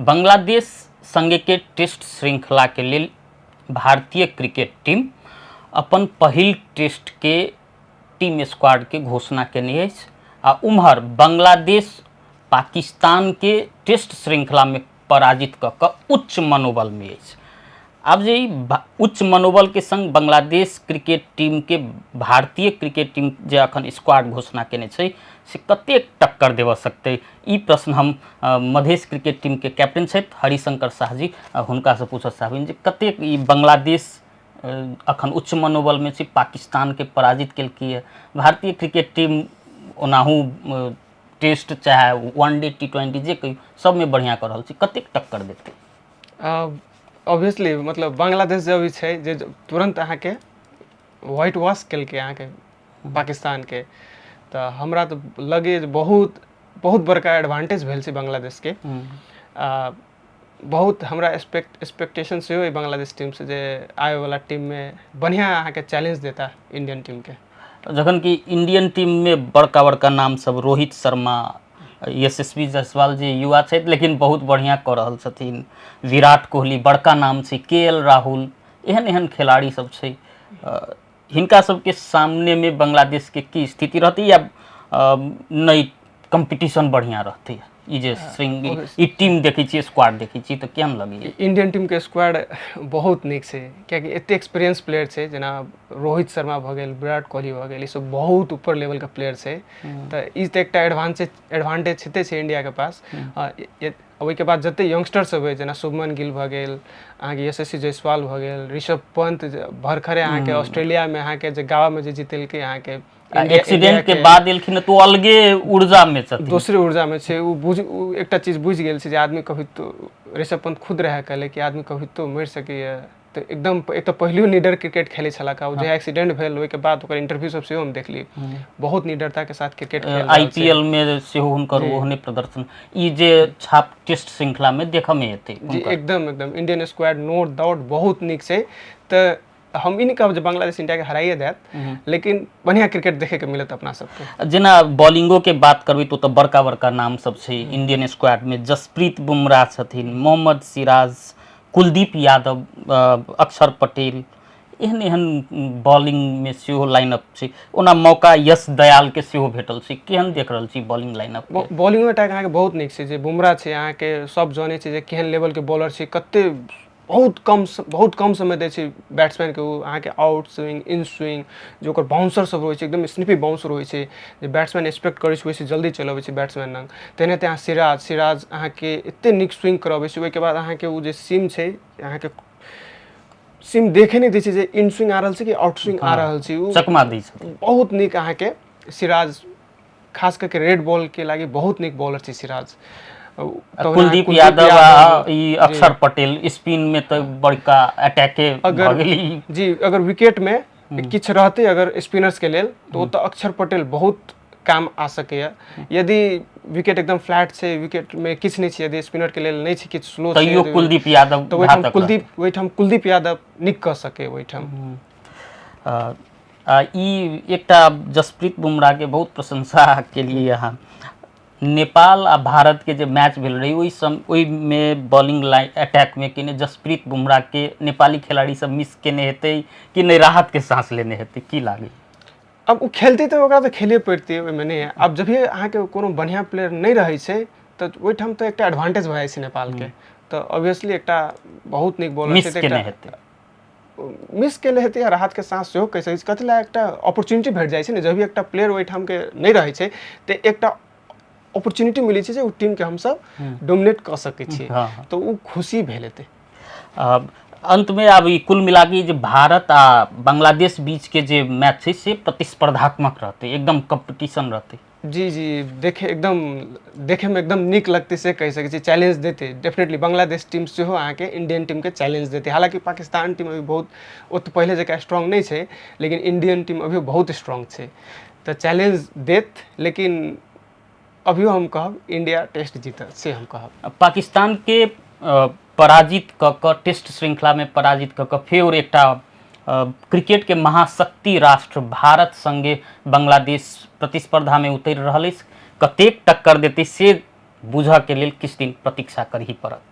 Bangladesh संगेके test श्रृंखलाके लेल भारतीय cricket team अपन पहिल टेस्टके टीम स्क्वाडके घोषणा केने अछि आ उम्हर बांग्लादेश पाकिस्तानके टेस्ट श्रृंखलामे पराजित कऽ कऽ उच्च मनोबलमे अछि। आब जे ई उच्च मनोबलके संग बांग्लादेश क्रिकेट टीमके भारतीय क्रिकेट टीम जे अखन स्क्वाड घोषणा केने छै से कतेक टक्कर देबऽ सकतै, ई प्रश्न हम मधेश क्रिकेट टीमके कैप्टन छथि हरिशंकर शाह जी हुनकासँ पूछऽ चाहबनि जे कतेक ई बांग्लादेश अखन उच्च मनोबलमे छै, पाकिस्तानके पराजित केलकै, भारतीय क्रिकेट टीम ओनाहु टेस्ट चाहे वन डे टी20 जे कहियौ सबमे बढ़िआँ कऽ रहल छै, कतेक टक्कर देतै? ऑब्वियसली मतलब बांग्लादेश जे अभी छै जे तुरंत अहाँके व्हाइट वॉश केलकै अहाँके पाकिस्तानके, तऽ हमरा तऽ लगैए जे बहुत बहुत बड़का एडवांटेज भेल छै बांग्लादेशके। आ बहुत हमरा एक्सपेक्टेशन सेहो अइ बांग्लादेश टीमसँ जे आबैवला टीममे बढ़िआँ अहाँके चैलेंज देता इंडियन टीमके। जखन कि इंडियन टीममे बड़का बड़का नाम सब रोहित शर्मा, यशस्वी जायसवाल जे युवा छथि लेकिन बहुत बढ़िआँ कऽ रहल छथिन, विराट कोहली बड़का नाम छै, के एल राहुल, एहन एहन खिलाड़ी सब छै, हिनका सबके सामनेमे बांग्लादेशके की स्थिति रहतै या नहि कम्पीटिशन बढ़िआँ रहतै? ई जे श्रृंग ई टीम देखै छियै, स्क्वाड देखै छियै तऽ केहन लगैए? इंडियन टीमके स्क्वाड बहुत नीक छै, कियाकि एते एक्सपीरियंस प्लेयर छै, जेना रोहित शर्मा भऽ गेल, विराट कोहली भऽ गेल, ई सब बहुत ऊपर लेवलके प्लेयर छै। तऽ ई तऽ एकटा एडवांटेज छेते छै इंडियाके पास। ओहिके बाद जते यंगस्टर सब अइ, जेना शुभमन गिल भऽ गेल, अहाँके यशस्वी जायसवाल भऽ गेल, ऋषभ पंत भरखरे अहाँके ऑस्ट्रेलियामे अहाँके जे गावामे जे जीतेलकै अहाँके एक्सीडेंट के बाद एलखिन तो अलगे ऊर्जा में छथिन, दोसरे ऊर्जा में छै। ओ बुझ ओ एकटा चीज बुझि गेल छै जे आदमी कभी तो, ऋषभ पंत खुद रहै कहले कि आदमी कभी तो मरि सकैए, तऽ एकदम एक तऽ पहिलियो निडर क्रिकेट खेलै छलाह, ओ जे एक्सीडेंट भेल ओहिके बाद ओकर इंटरव्यू सब सेहो हम देखली, बहुत निडरता के साथ क्रिकेट खेल रहल छै। आईपीएल में सेहो हुनकर ओहने प्रदर्शन ई जे छाप टेस्ट श्रृंखला में देखऽ में एतै जी, एकदम एकदम इंडियन स्क्वाड नो डाउट बहुत नीक छै। तऽ हम ई नहि कहब जे बांग्लादेश इंडिया के हराइए देत, लेकिन बढ़िया क्रिकेट देखे के मिलत अपना सबके। जेना बॉलिंगो के बात करबै तऽ ओतऽ बड़का बड़का नाम सब छै इंडियन स्क्वाड में, जसप्रीत बुमराह छथिन, मोहम्मद सिराज, कुलदीप यादव, अक्षर पटेल, एहन एहन बॉलिंग में सेहो लाइनअप छै। ओना मौका यश दयाल के सेहो भेटल छै, केहन देख रहल छी बॉलिंग लाइनअप? बॉलिंग अटैक अहाँके बहुत नीक छै। जे बुमराह छै अहाँके सब जानै छै जे केहन लेवल के बॉलर छै, कते बहुत कम समय दै छै बैट्समैनके। ओ अहाँके आउट स्विंग, इन स्विंग, जे ओकर बाउंसर सब रहै छै, एकदम स्निपी बाउंसर होइ छै, जे बैट्समैन एक्सपेक्ट करै छै ओहिसँ जल्दी चलि अबै छै बैट्समैन लग। तेनाहिते अहाँ सिराज अहाँके एते नीक स्विंग करबै छै, ओहिके बाद अहाँके ओ जे सीम छै अहाँके सीम देखे नहि दै छै जे इन स्विंग आ रहल छै कि आउट स्विंग आ रहल छै, ओ चकमा दै छै बहुत नीक अहाँके सिराज, खास करके रेड बॉल के लागी बहुत नीक बॉलर छै सिराज। कुलदीप यादव आ ई अक्षर पटेल स्पिन में तऽ बड़का अटैके अगर गेल जी, अगर विकेट में किछु रहतै अगर स्पिनर्स के लेल तऽ ओतऽ अक्षर पटेल बहुत काम आ सकैए। यदि विकेट एकदम फ्लैट छै, विकेट में किछु नहि छै, यदि स्पिनर के लेल नहि छै किछु स्लो तैयो कुलदीप यादव तऽ ओहिठाम कुलदीप यादव नीक कऽ सकै ओहिठाम। ई एकटा जसप्रीत बुमराहके बहुत प्रशंसा केलियै अहाँ। नेपाल आ भारतके जे मैच भेल रहै ओहि सम ओहिमे बॉलिंग लाइन अटैकमे केने जसप्रीत बुमराहके नेपाली खिलाड़ी सब मिस केने हेतै कि नहि, राहतके साँस लेने हेतै, की लागै? अब ओ खेलतै तऽ ओकरा तऽ खेले पड़तै, ओहिमे नहि। आब जब भी अहाँके कोनो बढ़िआँ प्लेयर नहि रहै छै तऽ ओहिठाम तऽ एकटा एडवांटेज भऽ जाइ छै नेपालके, तऽ ऑब्वियसली एकटा बहुत नीक बॉलर मिस केने हेतै, मिस केने हेतै या राहतके साँस सेहो कहि सकै छी। कथी लए एकटा अपॉर्चुनिटी भेट जाइ छै ने, जब भी एकटा प्लेयर ओहिठामके नहि रहै छै तऽ एकटा अपॉर्चुनिटी मिलै छै जे ओ टीमके हमसब डोमिनेट कऽ सकै छियै, तऽ ओ खुशी भेल हेतै। अन्तमे आब ई कुल मिला के जे भारत आ बांग्लादेश बीचके जे मैच छै से प्रतिस्पर्धात्मक रहतै, एकदम कम्पटिशन रहतै। जी जी, देखे एकदम देखेमे एकदम नीक लगतै से कहि सकै छी। चैलेंज देतै डेफिनेटली, बांग्लादेश टीम सेहो अहाँके इंडियन टीमके चैलेंज देतै। हालाँकि पाकिस्तान टीम अभी बहुत ओते पहिले जकाँ स्ट्रॉन्ग नहि छै, लेकिन इंडियन टीम अभी बहुत स्ट्रॉन्ग छै, तऽ चैलेंज देत, लेकिन अभियो हम कहब इंडिया टेस्ट जीतत से हम कहब। पाकिस्तानके पराजित कऽ कऽ टेस्ट श्रृंखलामे पराजित कऽ कऽ फेर एकटा क्रिकेट के महाशक्ति राष्ट्र भारत संगे बांग्लादेश प्रतिस्पर्धा में उतरि रहल अछि, कतेक टक्कर देतै से बुझऽ के लेल किछु दिन प्रतीक्षा करही पड़त।